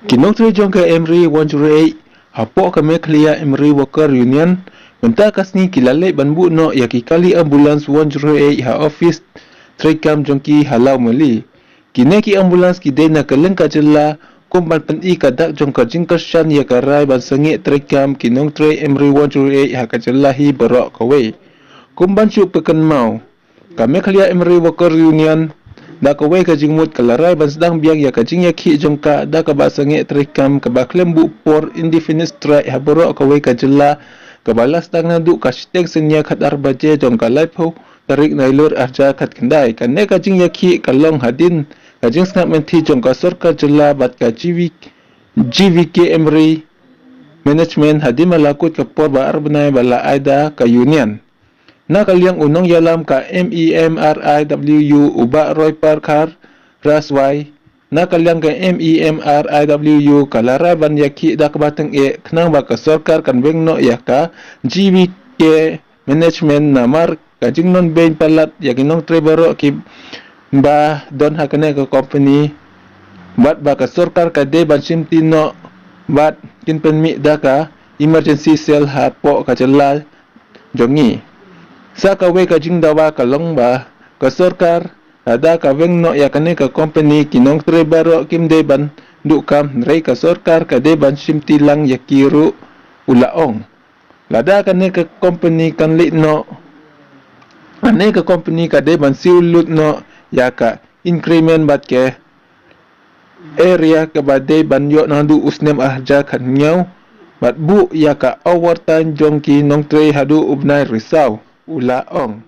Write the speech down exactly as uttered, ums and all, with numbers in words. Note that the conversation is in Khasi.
Ki nongtrei jong ka M R I one zero eight hapoh ka Meghalaya M R I Worker Union mynta ka sngi ki la leit ban buh noh ïa ki kali ambulance one zero eight ha office treikam jong ki ha Lawmali. Kine ki ambulance ki dei na ka lyngkha jylla kum ban pyni ka dak jong ka jingkyrshan ïa ka rai ban sangeh treikam ki nongtrei M R I one zero eight ha ka jylla hi baroh kawei. Kum ban shu pynkynmaw, ka Meghalaya M R I Worker Union da kawei ka jingmut ka la rai ban sdang biang ïa ka jingïakhih jong ka da kaba sangeh treikam kaba khlem buh por, indefinite strike, ha baroh kawei ka jylla, kaba la sdang naduh ka shiteng synñia khatar baje jong ka laiphew tarik Nailur arhajar khatkhyndai. Kane ka jingïakhih ka long hadien ka jingsngap mynthi jong ka sorkar jylla bad ka G V, G V K M R I management hadien ba la kut ka por ba ar bnai ba la ai da ka union. Na ka liang u nongïalam ka M E M R I W U, u Bah Roy Parkhar Raswai, na ka liang ka M E M R I W U ka la rai ban ïakhih da kaba tyngeh khnang ba ka sorkar kan weng noh ïa ka G V K management namar ka jingnon beiñ palat ïa ki nongtrei baroh kiba don ha kane ka company, bad ba ka sorkar ka dei ban shimti noh bad kin pynmih da ka emergency cell hapoh ka jylla jong ngi. Sa kawei ka jingdawa ka long ba ka sorkar lada ka weng noh ïa kane ka company, ki nongtrei baroh kim dei ban duh kam, hynrei ka sorkar ka dei ban shimti lang ïa ki ruh, u la ong. Lada kane ka company kan leit noh, kane ka company ka dei ban siew lut noh ïa ka increment bad ka arrear kaba dei ban ïoh naduh u snem arhajar khathynñiew bad buh ïa ka overtime jong ki nongtrei haduh u bnai Risaw, u la ong.